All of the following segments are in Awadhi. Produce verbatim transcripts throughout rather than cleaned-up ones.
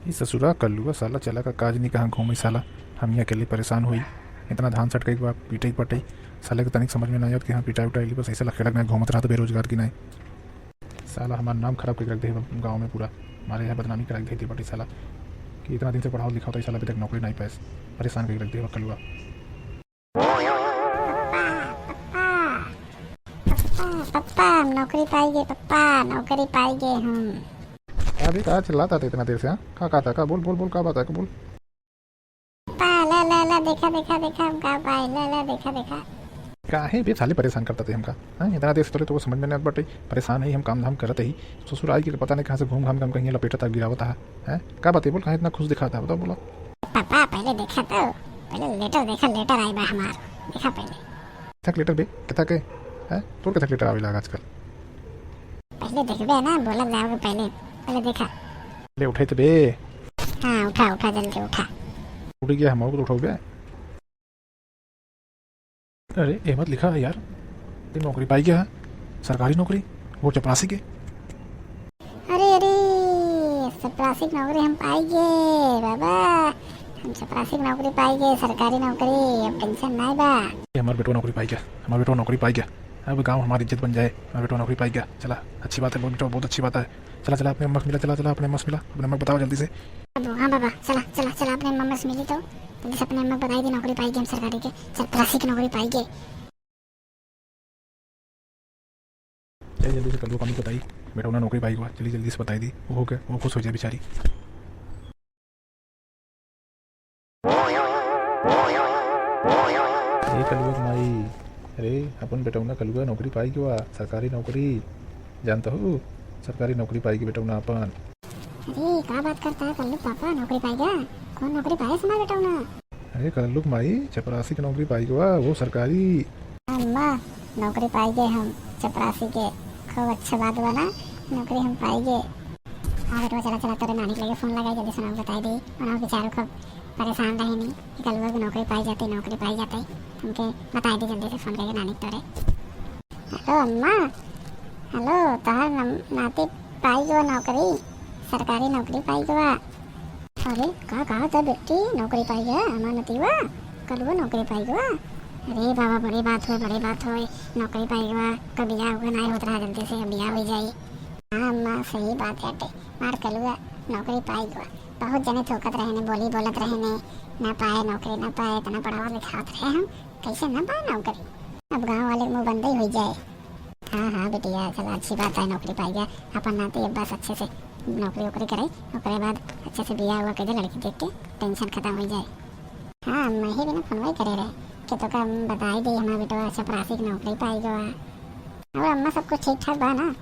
ई ससुरा कल्लुआ साला चला का काज नहीं कहाँ घूमे साला, हम ही अकेले परेशान होई। इतना धान सटकई के बा, पीटई पटई, साले के तनिक समझ में ना आवत कि हाँ पिटाई उटाई ली, बस ऐसे लखे लगना घूमत रहत बेरोजगार की नाई। साला हमार नाम खराब करके रख दे गाँव में पूरा, हमारे यहाँ बदनामी करा के दे बाटे साला कि इतना दिन से पढ़ाओ लिखाओ तो ई साला अभी तक नौकरी नहीं पाएस, परेशान करके रख दे कल्लुआ। पप्पा, पप्पा, पप्पा, पप्पा, हम नौकरी पाई गए, पप्पा, नौकरी पाई गए हम। अभी का चिल्लाता था इतना देर से, हाँ? का, का था, का? बोल, बोल, बोल, का बात है, का बोल? पप्पा, ला, ला, ला, देखा, देखा, देखा, हम का पाए, ला, ला, देखा, देखा। काहे बे साले परेशान करता थे हमका, हाँ? इतना देर से तोरे तो वो समझ में नहीं आत बाटे, परेशान है हम, काम धाम करत ही, ससुर आई के पता नहीं कहाँ से घूम घाम के हमका हियाँ लपेटत आ गिरावत है, हैं? का बात है बोल, काहे इतना खुश दिखाता है, बताओ, बोलो। पापा, पहले देखा तो, पहले लेटर देखा, लेटर आई बा हमार, देखा पहले। कथक लेटर बे, कथक के? हैं? तोर कथक लेटर आवे लाग आजकल? पहले देखबे ना, बोलत जाओगे पहले, पहले देखा। ले उठाई तो बे। हाँ, उठा, उठा, जल्दी उठा। उठ गया, हमारे को तो उठाओ बे। अरे, एहमत लिखा है यार, ये नौकरी पाई गया है, सरकारी नौकरी, वो चपरासी के। अरे, अरे, चपरासी की नौकरी हम पाई गए, बाबा, हम चपरासी की नौकरी पाई गए, सरकारी नौकरी, अब टेंशन नहीं बा। ये हमार बेटवा नौकरी पाई गया, हमार बेटवा नौकरी पाई गया, अब गाँव हमारी इज्जत बन जाए, हमार बेटवा नौकरी पाई गया। चला, अच्छी बात है, बहुत बेटवा, बहुत अच्छी बात है। चला, चला, अपने अम्मा से मिला, चला, चला, अपने अम्मा से मिला, अपने अम्मा को बताओ जल्दी से। अब हाँ बाबा, चला, चला, चला, अपने अम्मा से मिली तो जल्दी से अपने अम्मा को बताई दी नौकरी पाई गई हम सरकारी के, चपरासी की नौकरी पाई गई। चल जल्दी से कल्लू का मम्मी बताई, बेटौना नौकरी पाई गवा, जल्दी जल्दी से बताई दी, वो हो गया, वो खुश हो जाए बेचारी। ए कलुआ के माई, अरे अपन बेटौना कलुआ नौकरी पाई गवा, सरकारी नौकरी, जानता हो, सरकारी नौकरी पाई गई बेटौना अपन। अरे का बात करता है कल्लू पापा, नौकरी पाई गया? कौन नौकरी पाए हमार बेटौना? अरे कल्लू के माई, चपरासी की नौकरी पाई गवा, वो सरकारी। अम्मा, नौकरी पाई गए हम चपरासी के, खूब अच्छा बात बा ना, नौकरी हम पाई गए। हाँ बेटवा, चला चला, तोरे नानी के लगे फोन लगाई, जल्दी से उन्हें बताई दी, उन्हें बेचारू खूब परेशान रहे नहीं कि कलुआ की नौकरी पाई जाती, नौकरी पाई जाती, हमके बताई दी जल्दी से फोन करके नानी के तोरे। हेलो अम्मा, हेलो, तोहार नम-, नाती पाई गवा नौकरी, सरकारी नौकरी पाई गवा। अरे का कहा था बेटी, नौकरी पाई गवा हमार नतीवा, कलुआ नौकरी पाई गवा। अरे बाबा, बड़ी बात होए, बड़ी बात होए, नौकरी पाई गवा, का बियाह उगा नहीं होत रहा, जल्दी से बियाह हो जाई। हाँ अम्मा, सही बात है, हमार कलुआ नौकरी पाई गवा। बहुत जने थोकत रहे ने, बोली बोलत रहे ने, ना पाए नौकरी, ना पाए, इतना पढ़ावत लिखावत रहे हम, कैसे ना पाए नौकरी? अब गाँव वाले के मुँह बंद ही हो जाए। हाँ हाँ बिटिया, चला अच्छी बात है, नौकरी पाई गया अपन नाती, अब बस अच्छे से नौकरी वोकरी करे, ओकरे बाद अच्छे से बियाह हुआ कर दे लड़की देख के, टेंशन खत्म हो जाए। हाँ, मैं ही बिना फोनवा ही करे रहे कि तोका हम बताई दी हमार बेटवा चपरासी की नौकरी पाई गवा। और अम्मा सब कुछ ठीक ठाक बा ना?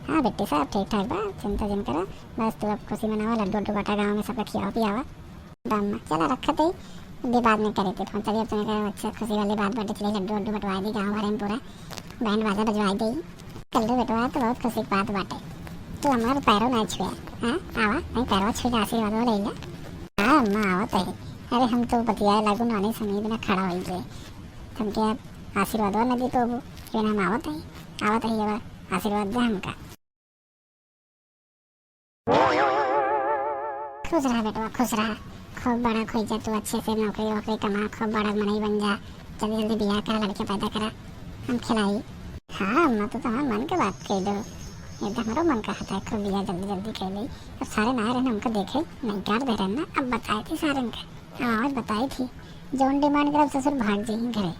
हाँ बेटी, सब ठीक ठाक बा, चिंता जिन करा, बस तू अब खुशी मनावा, लड्डू उड्डू बांटा गाँव में सबका खियावा पियावा। बा अम्मा, चला रखत ही, अभी बाद में करे थे फोन, चलिए अब तुम्हें कहे अच्छे खुशी वाली बात बाटे, चलिए लड्डू उड्डू बंटवा दी गाँव भरे में पूरा, बैंड बाजा बजवाई दी। कल्लू बेटवा तो बहुत खुशी की बात बाटे, तू हमार पैरों ना छुए, हाँ आवा, नहीं पैरवा छुए के आशीर्वाद वो ले ले। हाँ अम्मा आवत है, अरे हम तो बतियाए लागू नानी समीप ना खड़ा होई गए, तुमके अब आशीर्वाद ना दी तो फिर हम आवत है, आवत है ये बार आशीर्वाद दे हमका। खुश रहा बेटवा, खुश रहा, खूब बड़ा खोई जा तू, अच्छे से नौकरी वोकरी कमा, खूब बड़ा मनई बन जा, जल्दी जल्दी बियाह करा, लड़के पैदा करा, हम खिलाई। हाँ अम्मा, तू तो हमार मन के बात कह दो, ये तो हमारो मन का हता है, खूब बियाह जल्दी जल्दी कर ली। अब सारे ना रहने हमको देखे, नहीं कर दे रहे ना, अब बताए थे सारे इनका, हाँ आज बताई थी, जौन डिमांड करब ससुर भाग जाई घरे।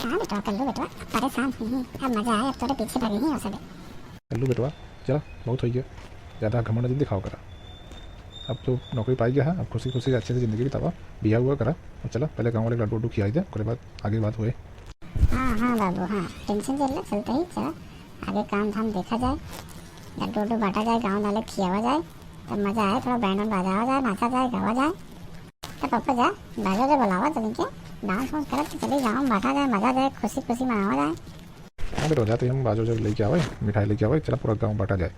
हाँ बेटवा, कल्लू बेटवा, अब परेशान ही, अब मजा आए, अब तोरे पीछे भागे ही हो सके। कल्लू बेटवा, चला, बहुत होइ गया, ज़्यादा घमंड जिन दिखावा करा। अब तो नौकरी पाई गया है, अब खुशी खुशी अच्छे से जिंदगी बितावा, बियाह हुआ करा। और चला, पहले गाँव वाले के लड्डू उड्डू खियाई दे, ओकरे बाद आगे बात होए। हाँ हाँ बाबू, हाँ, टेंशन चल रहा, चलते ही चला, आगे काम धाम देखा जाए, लड्डू उड्डू बांटा जाए, गाँव वाले खियावा जाए, तब मजा आए, थोड़ा बैंड वैंड बजावा जाए, नाचा जाए, गावा जाए। तो पापा जा, बाजा जो बुलावा तो इनके, डांस वांस करत तो चली गाँव में बांटा जाए, मजा जाए, खुशी खुशी मनावा जाए। हाँ बेटा, जाते हम बाजो जब लेके आवे, मिठाई लेके आवे, चला पूरा गाँव बांटा जाए,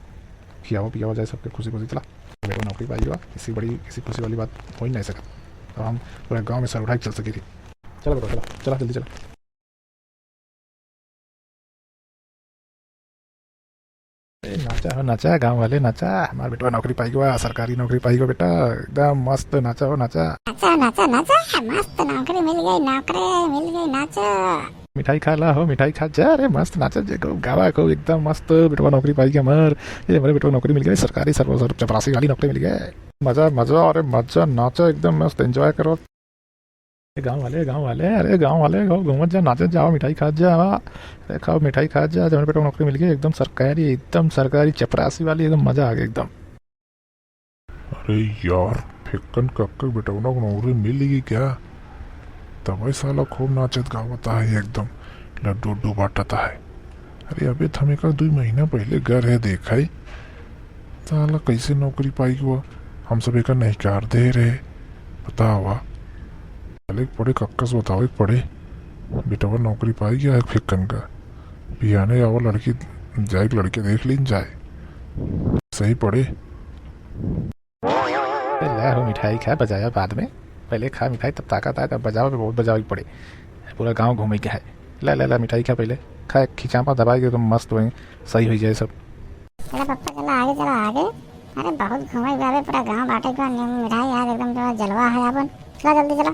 खियावा पियावा जाए सबके खुशी खुशी। चला बेटा, नौकरी पाई बा, इससे बड़ी, इससे खुशी वाली बात हो ही नहीं सकत। अब हम पूरा गाँव में सर उठा के चल सकी थी। चला बेटा, चला, चला जल्दी चला। ए, नाच नाचा हो, नाचा, गाँव वाले नाचा, हमार बेटवा नौकरी पाई गवा, सरकारी नौकरी पाई गवा बेटा, एकदम मस्त नाचा हो, नाचा। नाचा, नाचा, नाचा, मस्त नौकरी मिल गई, नौकरी मिल गई, नाचा। मिठाई खा ला हो, मिठाई खा जा, अरे मस्त नाचा जे को गावा को एकदम मस्त, बेटवा नौकरी पाई गवा हमार, ये हमारे बेटवा नौकरी मिल गई, सरकारी सर्व, सर्व चपरासी वाली नौकरी मिल गई। मजा, मजा, अरे मजा, नाचा एकदम मस्त, enjoy करो। ए गाँव वाले, गाँव वाले, अरे गाँव वाले, गाँव घूमत जा, नाचत जा, मिठाई खात जा, अरे खाओ मिठाई खात जा, जवन बेटा नौकरी मिल गई, एकदम सरकारी, एकदम सरकारी चपरासी वाली, एकदम मजा आ गया एकदम। अरे यार, फेक्कन कक्का बेटौना को नौकरी मिल गई क्या? तबे साला खूब नाचत गावत है एकदम, लड्डू उड्डू बांटत है। अरे अबे तो हम एका दुई महीना पहिले गए रहे देखा ही, साला कैसे नौकरी पाई हुआ, हम सब एका नहिकार दे रहे। बतावा, चले के पड़े, कक्का से बतावे के पड़े, बेटवा नौकरी पाई गया है फेक्कन का। बिहाने आवा लड़की, जाए के लड़के देख लीन जाए, सही पड़े। ए, ले हो मिठाई खा, बजाया बाद में, पहले खा मिठाई तब ताकत आए, तब बजावे पे बहुत बजावे के पड़े, पूरा गाँव घूमे के है। ले, ले, ले, मिठाई खा पहले, खा, खिंचापा दबाई के एकदम मस्त वहीं सही हो जाए सब। चला पप्पा, चला आगे, चला आगे। अरे बहुत घूमे के बाबे, पूरा गाँव बाटे के बा, नींबू मिठाई यार, एकदम पूरा जलवा है अपन। चला जल्दी चला।